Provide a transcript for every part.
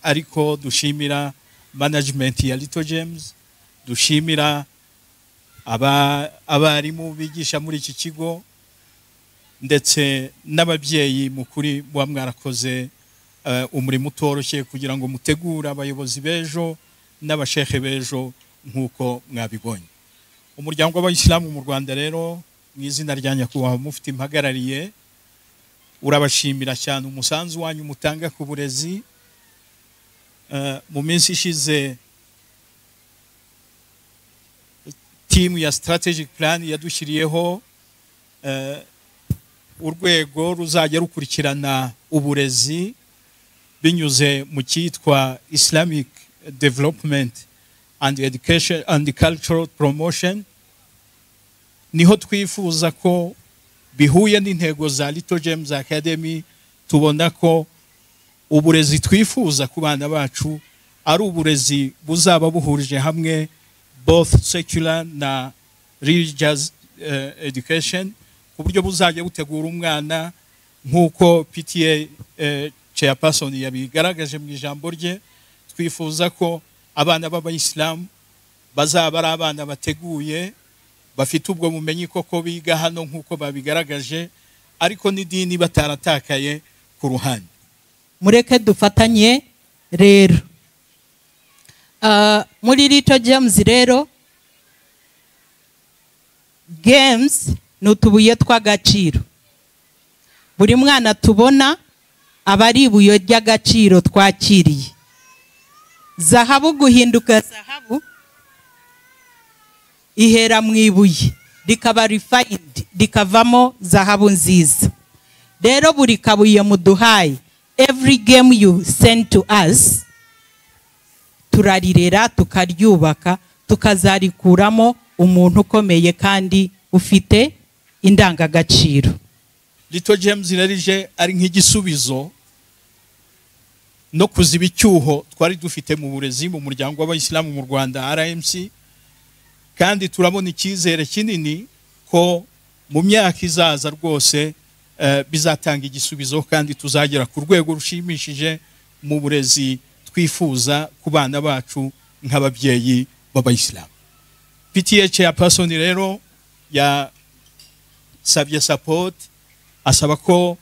Ariko dushimira management ya Little Gems, dushimira abarimu bigisha muri iki kigo, ndetse n'ababyeyi. Mu kuri muba mwarakoze umurimo utoroshye kugira ngo mutegure abayobozi b'ejo n'abashehe b'ejo. Nk'uko mwabibonye, umuryango w'Abayisilamu mu Rwanda rero, mu izina rya Nyakubahwa Mufti mpagarariye, urabashimira cyane umusanzu wanyu mutanga ku burezi. Mu minsi ishize team ya strategic plan yadushyiriyeho urwego ruzajya rukurikirana uburezi binyuze mu cyitwa Islamic Development and Education and Cultural Promotion. Niho twifuza ko bihuye n'intego za Little Gems Academy. Tubona ko uburezi twifuza ku bana bacu ari uburezi buzaba buhurije hamwe both secular na religious education, ku buryo buzajya butegura umwana nk'uko PTA chairperson yabigaragaje mu ijambo rye. Twifuza ko abana b'Abayisilamu bazaba ari abana bateguye, bafite ubwo bumenyi koko biga hano nk'uko babigaragaje, ariko n'idini bataratakaye ku ruhande. Mureke dufatanye rero. Muri Little Gems rero, gems ni utubuye tw'agaciro. Buri mwana tubona aba ari ibuye ry'agaciro twakiriye. Zahabu guhinduka zahabu ihera mu ibuye, rikaba refined, rikavamo zahabu nziza. Rero buri kabuye muduhaye, every gem you send to us, turarirera, tukaryubaka, tukazarikuramo umuntu ukomeye kandi ufite indangagaciro. Little Gems rije ari nk'igisubizo no kuziba icyuho twari dufite mu burezi mu muryango w'Abayisilamu mu Rwanda, RMC, kandi turabona icyizere kinini ko mu myaka izaza rwose bizatanga igisubizo kandi tuzagera ku rwego rushimishije mu burezi twifuza ku bana bacu nk'ababyeyi b'Abayisilamu. PTA chairperson rero yasabye support, asaba ko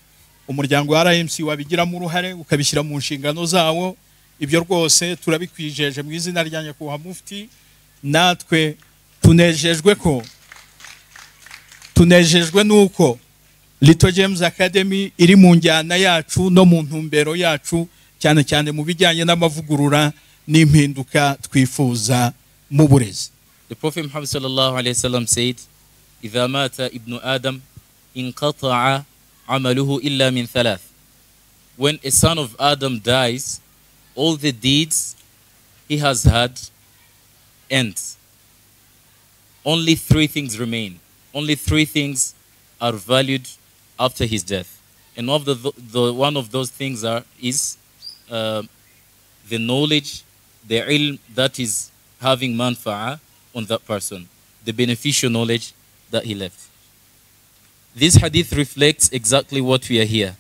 umuryango wa RMC wabigiramo uruhare, ukabishyira mu nshingano zawo. Ibyo rwose turabikwijeje mu izina rya Nyakubahwa Mufti. Natwe tunejejwe nuko Little Gems Academy iri mu njyana yacu no mu ntumbero yacu, cyane cyane mu bijyanye n'amavugurura n'impinduka twifuza mu burezi. The Prophet Muhammad صلى الله عليه وسلم said, "إذا مات ابن آدم انقطع عمله إلا من ثلاث." When a son of Adam dies, all the deeds he has had ends. Only three things remain. Only three things are valued after his death. And one of those things is the knowledge, the علم that is having منفعة on that person, the beneficial knowledge that he left. This hadith reflects exactly what we are here.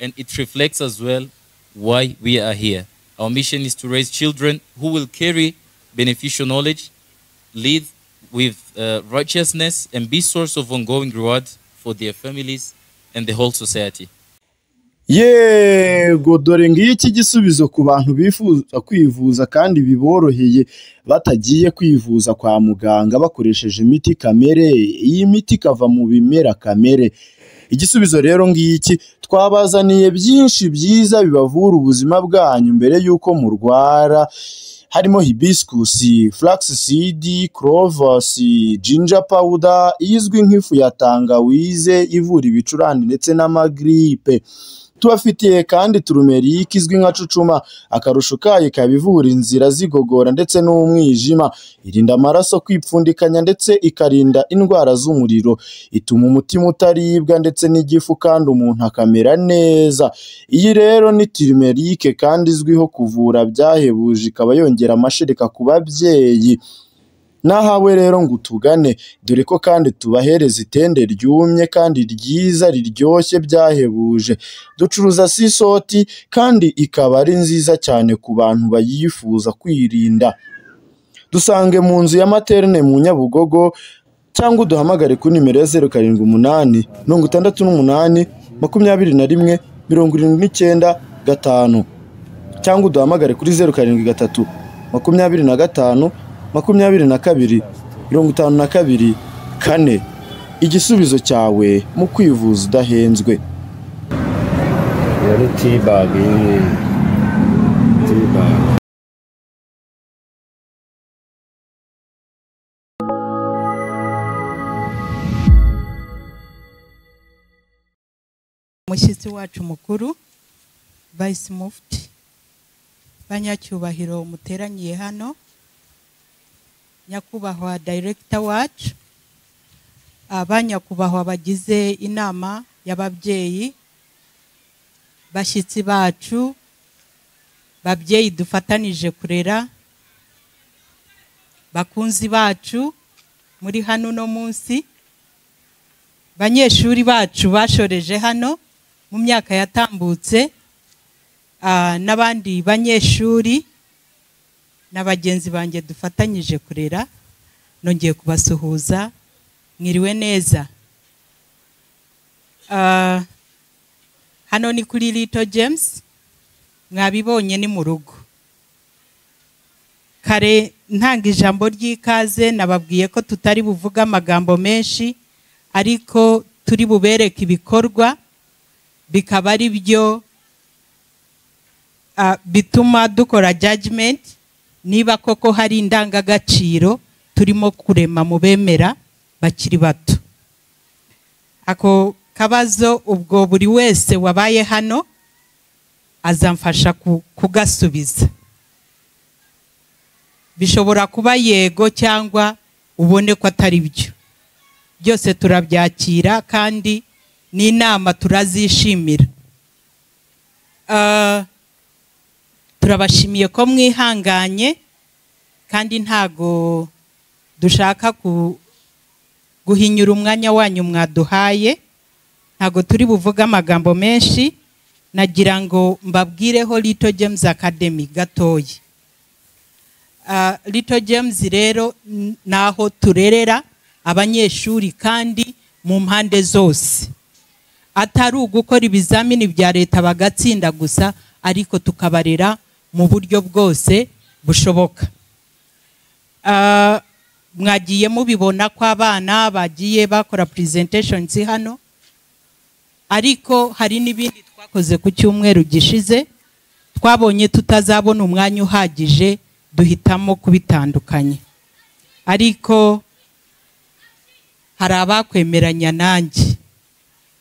And it reflects as well why we are here. Our mission is to raise children who will carry beneficial knowledge, live with righteousness, and be source of ongoing reward for their families and the whole society. Yego, dore ngiki igisubizo ku bantu bifuza kwivuza kandi biboroheye, batagiye kwivuza kwa muganga, bakoresheje imiti kamere. Iyi miti ikava mu bimera kamere. Igisubizo rero ngiki, twabazaniye byinshi byiza bibavura ubuzima bwanyu mbere y'uko murwara. Harimo hibiscus, flaxseed, cloves, ginger powder izwi nk'ifu ya tangawize ivura ibicurane ndetse n'amagiripe. Tubafitiye kandi turmeric izwi nka cucuma, akarusho kayo ikaba ivura inzira z'igogora ndetse n'umwijima, irinda amaraso kwipfundikanya ndetse ikarinda indwara z'umuriro, ituma umutima utaribwa ndetse n'igifu kandi umuntu akamera neza. Iyi rero ni turmeric kandi izwiho kuvura byahebuje, ikaba yongera amashereka ku babyeyi. Nahawe rero ngo utugane, dore ko kandi tubahereza itende ryumye kandi ryiza riryoshye byahebuje. Ducuruza sea salt kandi ikaba ari nziza cyane ku bantu bayifuza kwirinda. Dusange mu nzu ya Materne mu Nyabugogo, cyangwa uduhamagare kuri nimero ya 078 68 21 79 5, cyangwa uduhamagare kuri 073 25 22 52 4. Igisubizo cyawe mu kwivuza udahenzwe. Iyo ni tea bag iyi tea bag. Umushyitsi wacu mukuru Vice Mufti, banyacyubahiro muteraniye hano, nyakubahwa director wacu, abanyakubahwa bagize inama y'ababyeyi, bashyitsi bacu, babyeyi dufatanije kurera, bakunzi bacu muri hano no munsi, banyeshuri bacu bashoreje hano mu myaka yatambutse, n'abandi banyeshuri n'abagenzi banjye dufatanyije kurera, nongeye kubasuhuza, mwiriwe neza. Hano ni kuri Little Gems, mwabibonye ni mu rugo. Kare ntanga ijambo ry'ikaze nababwiye ko tutari buvuga amagambo menshi, ariko turi bubereke ibikorwa bikaba ari byo bituma dukora judgment niba koko hari indangagaciro turimo kurema mu bemera bakiri bato. Ako kabazo ubwo buri wese wabaye hano azamfasha kugasubiza. Bishobora kuba yego cyangwa ubone ko atari byo. Byose turabyakira kandi n'inama turazishimira. Turabashimiye ko mwihanganye kandi ntago dushaka guhinyura umwanya wanyu mwaduhaye, ntago turi buvuga amagambo menshi, nagira ngo mbabwireho Little Gems Academy gatoya. Little Gems rero naho turerera abanyeshuri kandi mu mpande zose, atari ugukora ibizamini bya leta bagatsinda gusa, ariko tukabarera mu buryo bwose bushoboka. Mwagiye mubibona ko abana bagiye bakora presentations hano, ariko hari n'ibindi twakoze ku cyumweru gishize twabonye tutazabona umwanya uhagije, duhitamo kubitandukanye. Ariko hari abakwemeranya nanjye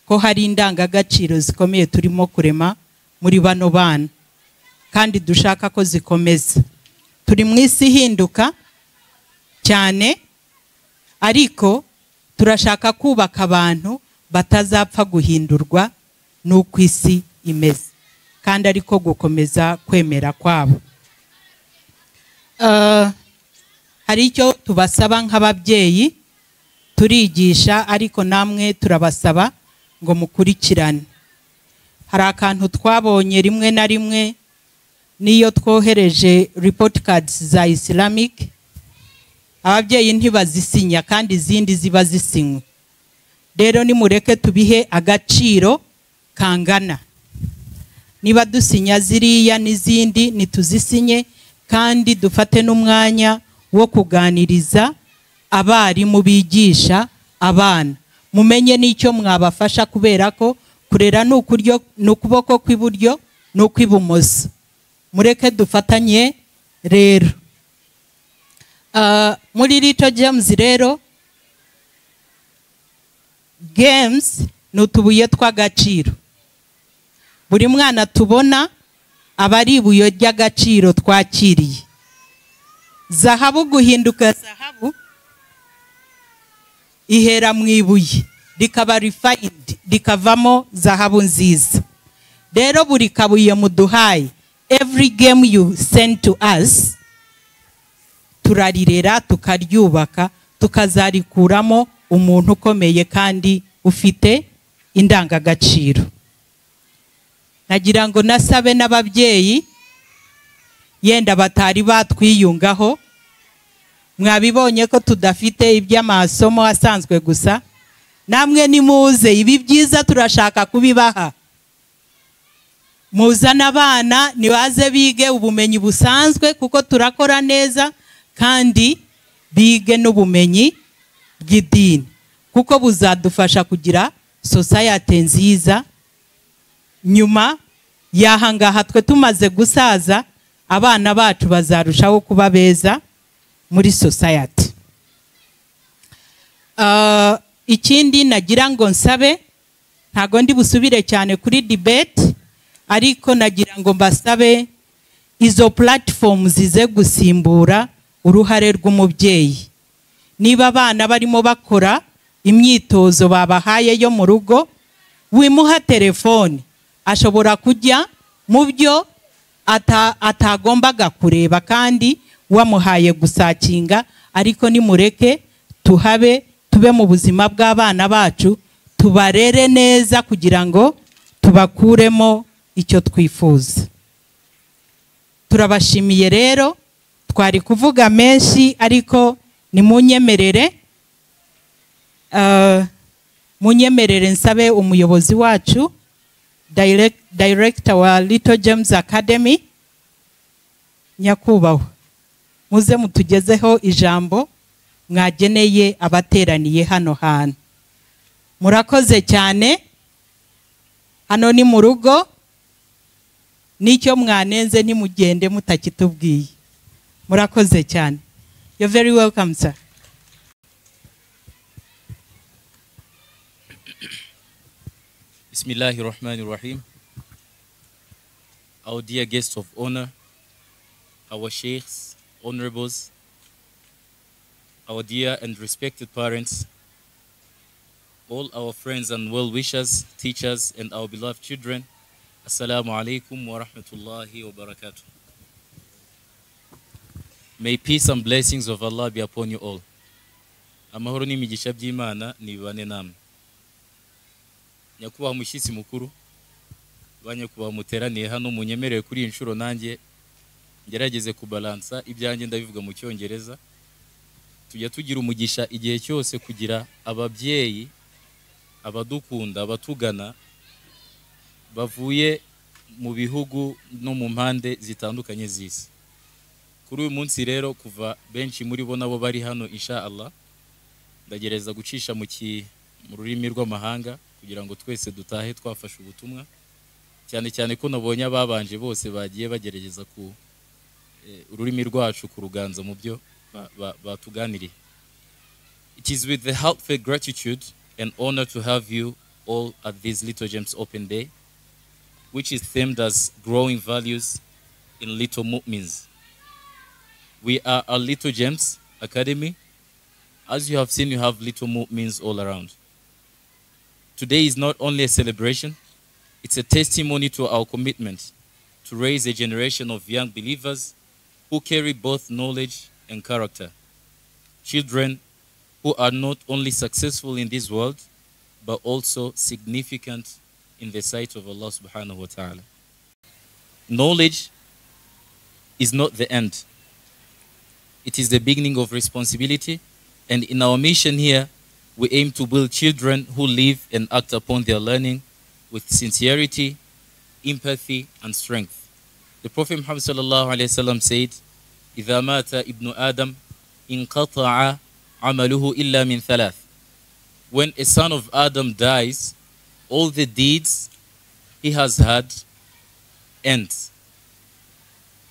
ko hari indangagaciro zikomeye turimo kurema muri bano bana kandi dushaka ko zikomeza. Turi mu isi ihinduka cyane, ariko turashaka kubaka abantu batazapfa guhindurwa n'uko isi imeze, kandi ariko gukomeza kwemera kwabo. Hari icyo tubasaba nk'ababyeyi, turigisha ariko namwe turabasaba ngo mukurikirane. Hari akantu twabonye rimwe na rimwe niyo twohereje report cards za Islamic, ababyeyi ntibazisinya kandi izindi ziba zisinywe. Rero nimureke tubihe agaciro kangana. Niba dusinya ziriya n'izindi nituzisinye, kandi dufate n'umwanya wo kuganiriza abarimu bigisha abana, mumenye n'icyo mwabafasha, kubera ko kurera ni ukuboko kw'iburyo n'ukw'ibumoso. Mureke dufatanye rero. Muri Little Gems rero, games ni utubuye tw'agaciro. Buri mwana tubona aba ari ibuye ry'agaciro twakiriye. Zahabu guhinduka zahabu ihera mu ibuye rikaba refined rikavamo zahabu nziza. Rero buri kabuye muduhaye, every game you send to us, turarirera tukaryubaka tukazarikuramo umuntu ukomeye kandi ufite indangagaciro. Nagira ngo nasabe n'ababyeyi yenda batari batwiyungaho, mwabibonye ko tudafite iby'amasomo asanzwe gusa, namwe nimuze ibi byiza turashaka kubibaha. Muzana abana nibaze bige ubumenyi busanzwe kuko turakora neza, kandi bige n'ubumenyi bw'idini kuko buzadufasha kugira society nziza. Nyuma y'ahangaha twe tumaze gusaza, abana bacu bazarushaho kuba beza muri society. Ikindi nagira ngo nsabe, ntago ndi busubire cyane kuri debate, ariko nagira ngo mbasabe izo platforms zize gusimbura uruhare rw'umubyeyi. Niba abana barimo bakora imyitozo babahaye yo mu rugo, wimuha telefone ashobora kujya mu byo atagombaga kureba kandi wamuhaye gusakinga. Ariko nimureke tuhabe, tube mu buzima bw'abana bacu, tubarere neza kugira ngo tubakuremo icyo twifuza. Turabashimiye rero, twari kuvuga menshi ariko nimunyemerere, munyemerere nsabe umuyobozi wacu, director wa Little Gems Academy, nyakubahwa, muze mutugezeho ijambo mwageneye abateraniye hano hantu. Murakoze cyane. Hano ni mu rugo, nicyo mwanenze nimugende mutakitubwiye. Murakoze cyane. You're very welcome, sir. Bismillahir Rahmanir Rahim. Our dear guests of honor, our sheikhs, honorables, our dear and respected parents, all our friends and well-wishers, teachers, and our beloved children, Assalamu alaikum wa rahmatullahi wa barakatuh. May peace and blessings of Allah be upon you all. Amahoro n'imigisha by'Imana nibane namwe. Nyakubahwa mushyitsi mukuru, ba nyakubahwa muteraniye hano, munyemerere kuri iyi nshuro nanjye ngerageze kubalansa ibyanjye ndabivuga mu Cyongereza. Tujya tugira umugisha igihe cyose kugira ababyeyi abadukunda, abatugana bavuye mu bihugu no mu mpande zitandukanye z'isi. Kuri uyu munsi rero, kuva benshi muri bo nabo bari hano, insha Allah ndagereza gucisha mu rurimi rw'amahanga kugira ngo twese dutahe twafashe ubutumwa, cyane cyane ko nabonye ababanje bose bagiye bagerageza ku ururimi rwacu kuruganza mu byo batuganiriye. It is with the heartfelt gratitude and honor to have you all at this Little Gems Open Day, which is themed as Growing Values in Little Mu'mins. We are a Little Gems Academy. As you have seen, you have little mu'mins all around. Today is not only a celebration, it's a testimony to our commitment to raise a generation of young believers who carry both knowledge and character. Children who are not only successful in this world, but also significant in the sight of Allah subhanahu wa ta'ala. Knowledge is not the end. It is the beginning of responsibility. And in our mission here, we aim to build children who live and act upon their learning with sincerity, empathy, and strength. The Prophet Muhammad sallallahu alayhi wa sallam said, إِذَا مَاتَ ibn Adam inqata'a amaluhu illa min thalath. When a son of Adam dies, all the deeds he has had end.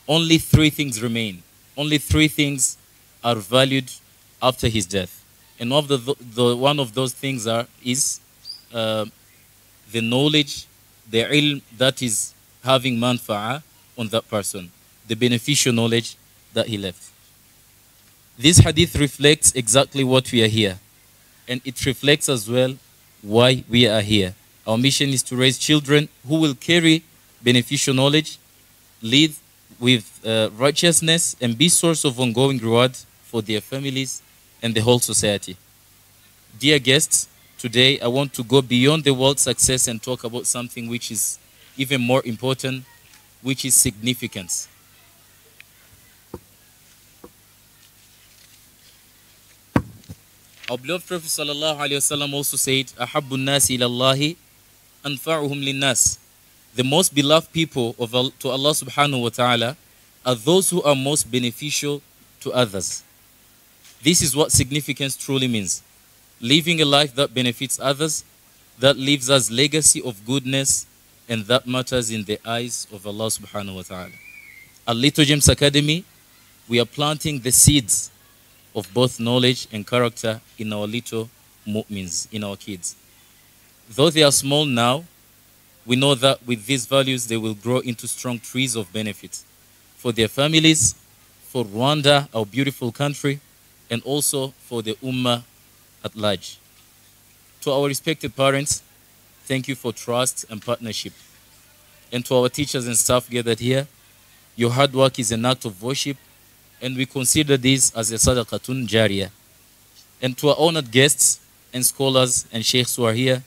Only three things remain. Only three things are valued after his death. And one of, one of those things is the knowledge, the ilm that is having manfa'ah on that person, the beneficial knowledge that he left. This hadith reflects exactly what we are here. And it reflects as well why we are here. Our mission is to raise children who will carry beneficial knowledge, lead with righteousness, and be source of ongoing reward for their families, and the whole society. Dear guests, today I want to go beyond the word success and talk about something which is even more important, which is significance. Our beloved Prophet sallallahu alaihi wasallam also said, "Ahabbu nasi ilallahi anfa'uhum linnas." The most beloved people to Allah subhanahu wa ta'ala are those who are most beneficial to others. This is what significance truly means. Living a life that benefits others, that leaves us legacy of goodness, and that matters in the eyes of Allah subhanahu wa ta'ala. At Little Gems Academy, we are planting the seeds of both knowledge and character in our little mu'mins, in our kids. Though they are small now, we know that with these values, they will grow into strong trees of benefit for their families, for Rwanda, our beautiful country, and also for the Ummah at large. To our respected parents, thank you for trust and partnership. And to our teachers and staff gathered here, your hard work is an act of worship, and we consider this as a sadaqatun jariyah. And to our honored guests and scholars and sheikhs who are here,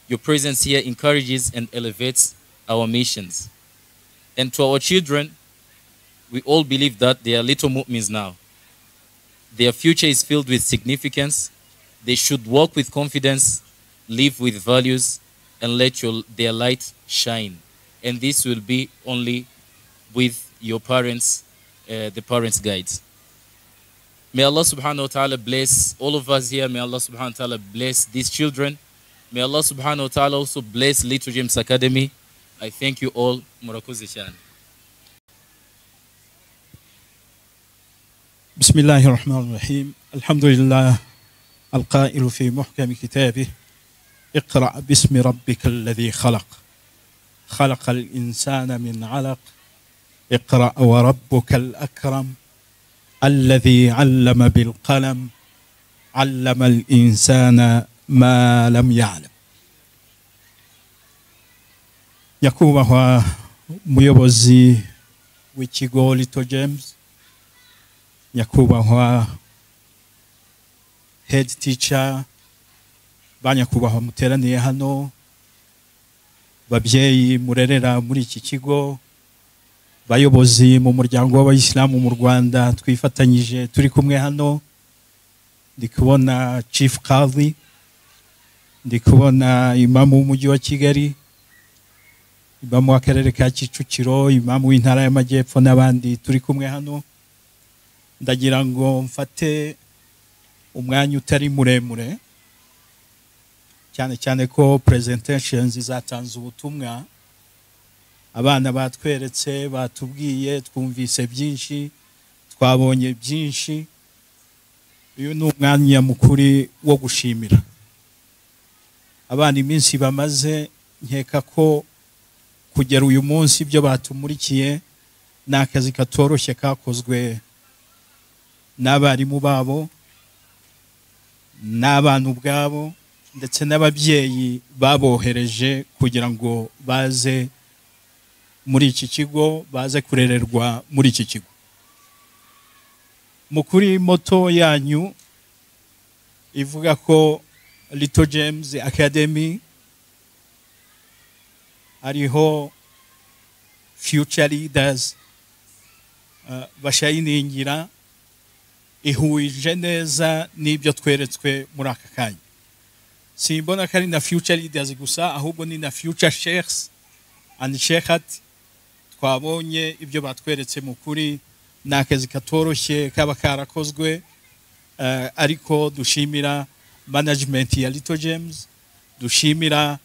your presence here encourages and elevates our missions. And to our children, we all believe that they are little mu'mins now. Their future is filled with significance. They should walk with confidence, live with values, and let their light shine. And this will be only with your parents, the parents' guides. May Allah subhanahu wa ta'ala bless all of us here. May Allah subhanahu wa ta'ala bless these children. May Allah subhanahu wa ta'ala also bless Little Gems Academy. I thank you all. Murakoze cyane. بسم الله الرحمن الرحيم. الحمد لله القائل في محكم كتابه: اقرأ باسم ربك الذي خلق، خلق الإنسان من علق، اقرأ وربك الأكرم الذي علم بالقلم، علم الإنسان ما لم يعلم. Nyakubahwa umuyobozi w'ikigo Little Gems, nyakubahwa head teacher, ba nyakubahwa muteraniye hano, babyeyi murerera muri iki kigo, bayobozi mu muryango w'abayisilamu mu Rwanda twifatanyije turi kumwe hano, ndi kubona Chief Qadhi, ndi kubona imamu w'umujyi wa Kigali, imamu w'akarere ka Kicukiro, imamu w'intara y'Amajyepfo n'abandi turi kumwe hano. Ndagira ngo mfate umwanya utari muremure, cyane cyane ko presentations zatanze ubutumwa, abana batweretse, batubwiye, twumvise byinshi, twabonye byinshi. Uyu ni umwanya mukuri wo gushimira abana iminsi bamaze. Nkeka ko kugera uyu munsi ibyo batumurikiye ni akazi katoroshye kakozwe n'abarimu babo, n'abana ubwabo, ndetse n'ababyeyi babohereje kugira ngo baze muri iki kigo, baze kurererwa muri iki kigo. Mukuri moto yanyu ivuga ko Little Gems Academy ariho future leaders bashayiningira, ihuje neza n'ibyo tweretswe muri aka kanya. Simbona ko ari na future leaders gusa, ahubwo ni na future sheikhs and sheikhat. Twabonye ibyo batweretse, mu kuri ni akazi katoroshye kaba karakozwe, ariko dushimira management ya Little Gems, dushimira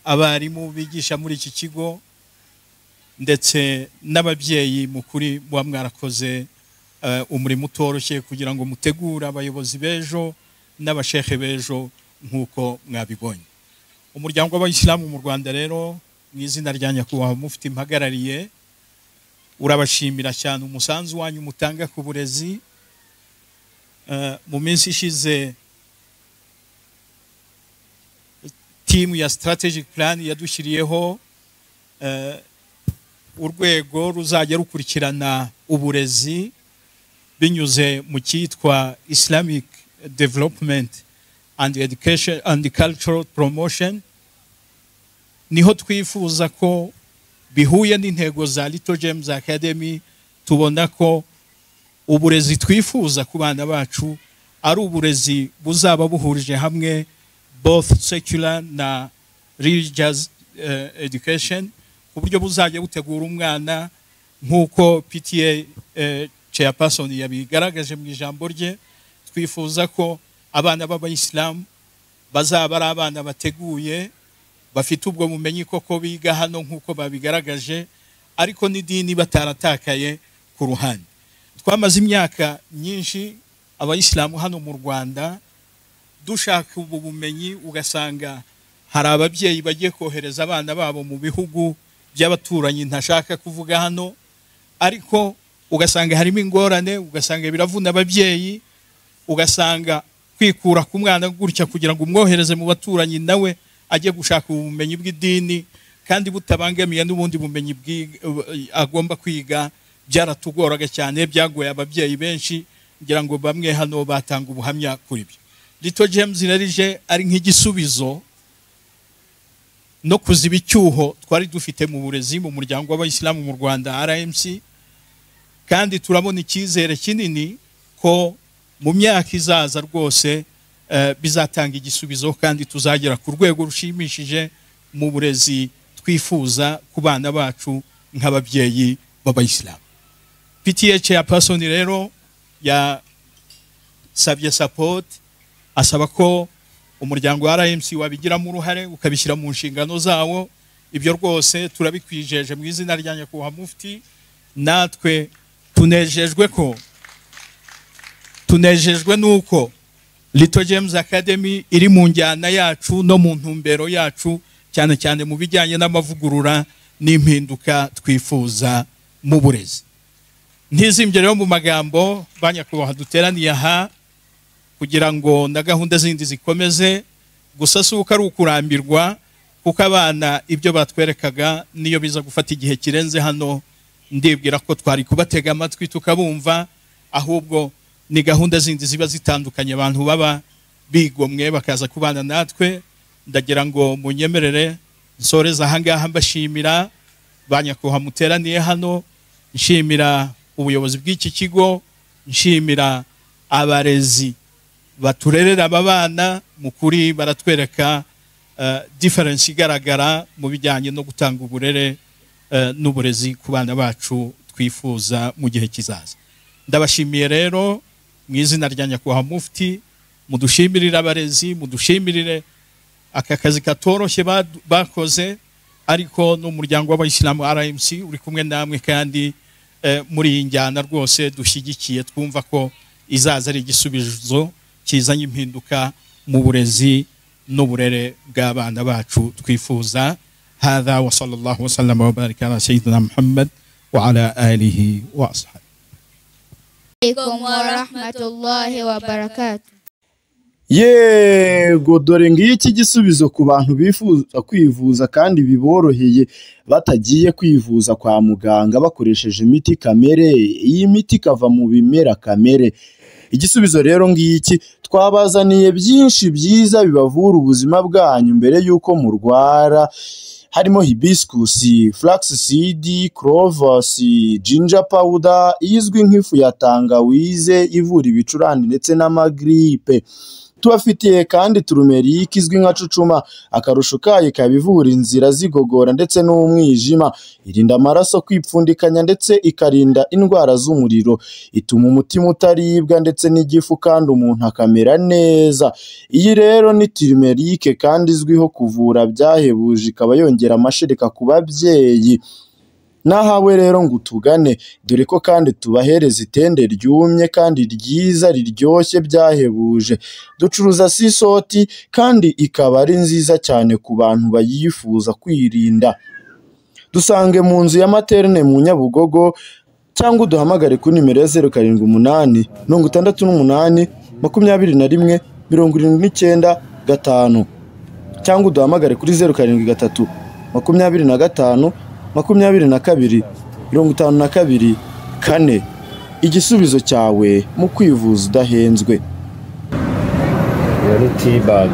abarimu bigisha muri iki kigo, ndetse n'ababyeyi. Mu kuri muba mwarakoze umurimo utoroshye kugira ngo mutegure abayobozi b'ejo n'abashehe b'ejo nk'uko mwabibonye. Umuryango w'abayisilamu mu Rwanda rero, mu izina rya nyakubahwa mufti mpagarariye, urabashimira cyane umusanzu wanyu mutanga ku burezi. Mu minsi ishize team ya strategic plan yadushyiriyeho urwego ruzajya rukurikirana uburezi Binyuze mu cyitwa Islamic Development and Education and Cultural Promotion, niho twifuza ko bihuye n'intego za Little Gems Academy. Tubona ko uburezi twifuza ku bana bacu ari uburezi buzaba buhurije hamwe both secular na religious education, ku buryo buzajya butegura umwana nk'uko PTA chairperson yabigaragaje mu ijambo rye. Twifuza ko abana b'abayisilamu bazaba ari abana bateguye, bafite ubwo bumenyi koko biga hano nk'uko babigaragaje, ariko n'idini bataratakaye ku ruhande. Twamaze imyaka myinshi abayisilamu hano mu Rwanda dushaka ubu bumenyi, ugasanga hari ababyeyi bagiye kohereza abana babo mu bihugu by'abaturanyi ntashaka kuvuga hano, ariko ugasanga harimo ingorane, ugasanga biravuna ababyeyi, ugasanga kwikura ku mwana gutya kugira ngo umwohereze mu baturanyi nawe ajye gushaka ubumenyi bw'idini kandi butabangamiye n'ubundi bumenyi agomba kwiga, byaratugoraga cyane, byagoye ababyeyi benshi. Ngira ngo bamwe hano batanga ubuhamya kuri byo. Little Gems rero ari nk'igisubizo no kuziba icyuho twari dufite mu burezi mu muryango w'abayisilamu mu Rwanda RMC, kandi turabona icyizere kinini ko mu myaka izaza rwose bizatanga igisubizo kandi tuzagera ku rwego rushimishije mu burezi twifuza ku bana bacu nk'ababyeyi b'abayisilamu. PTA chairperson rero yasabye support, asaba ko umuryango wa RMC wabigiramo uruhare ukabishyira mu nshingano zawo. Ibyo rwose turabikwijeje mu izina rya Nyakubahwa Mufti. Natwe tunejejwe nuko Little Gems Academy iri mu njyana yacu no mu ntumbero yacu, cyane cyane mu bijyanye n'amavugurura n'impinduka twifuza mu burezi. Ntizimbye rero mu magambo, ba nyakubahwa duteraniye aha kugira ngo na gahunda zindi zikomeze, gusa si uko ari ukurambirwa, kuko abana ibyo batwerekaga niyo biza gufata igihe kirenze hano ndibwira ko twari kubatega amatwi tukabumva, ahubwo ni gahunda zindi ziba zitandukanye abantu baba bigomwe bakaza kubana natwe. Ndagira ngo munyemerere nsoreze ahangaha mbashimira ba nyakubahwa muteraniye hano, nshimira ubuyobozi bw'iki kigo, nshimira abarezi baturerera aba bana. Mu kuri baratwereka difference igaragara mu bijyanye no gutanga uburere n'uburezi ku bana bacu twifuza mu gihe kizaza. Ndabashimiye rero mu izina rya Nyakubahwa Mufti, mudushimirire abarezi, mudushimirire aka kazi katoroshye bakoze, ariko n'umuryango w'abayisilamu RMC uri kumwe namwe kandi muri iyi njyana rwose dushyigikiye, twumva ko izaza ari igisubizo kizanye impinduka mu burezi n'uburere bw'abana bacu twifuza. Hadha wa sallallahu wa sallama wa baraka ala sayyidina Muhammad wa ala alihi wa ashabihi. Alaikum wa rahmatullahi wa barakatuh. Yego, dore ngiki gisubizo ku bantu bifuza kwivuza kandi biboroheye batagiye kwivuza kwa muganga bakoresheje imiti kamere. Iyi miti ikava mu bimera kamere. Igisubizo rero ngiki, twabazaniye byinshi byiza bibavura ubuzima bwanyu mbere y'uko murwara, harimo hibiscus, flaxseed, cloves, ginger powder izwi nk'ifu ya tangawize ivura ibicurane ndetse n'amagripe. Tubafitiye kandi turumeric izwi nka cucuma, akarusho kayo ikaba ivura inzira z'igogora ndetse n'umwijima, irinda amaraso kwipfundikanya ndetse ikarinda indwara z'umuriro, ituma umutima utaribwa ndetse n'igifu kandi umuntu akamera neza. Iyi rero ni turmeric kandi izwiho kuvura byahebuje, ikaba yongera amashereka ku babyeyi. Nahawe rero ngo utugane, dore ko kandi tubahereza itende ryumye kandi ryiza riryoshye byahebuje. Ducuruza sisoti kandi ikaba ari nziza cyane ku bantu bayifuza kwirinda. Dusange mu nzu ya materne mu Nyabugogo, cyangwa uduhamagare kuri nimero ya 078 68 21 79 5, cyangwa uduhamagare kuri 073 25 22 52 4. Igisubizo cyawe mu kwivuza udahenzwe. Iyo ni tea bag.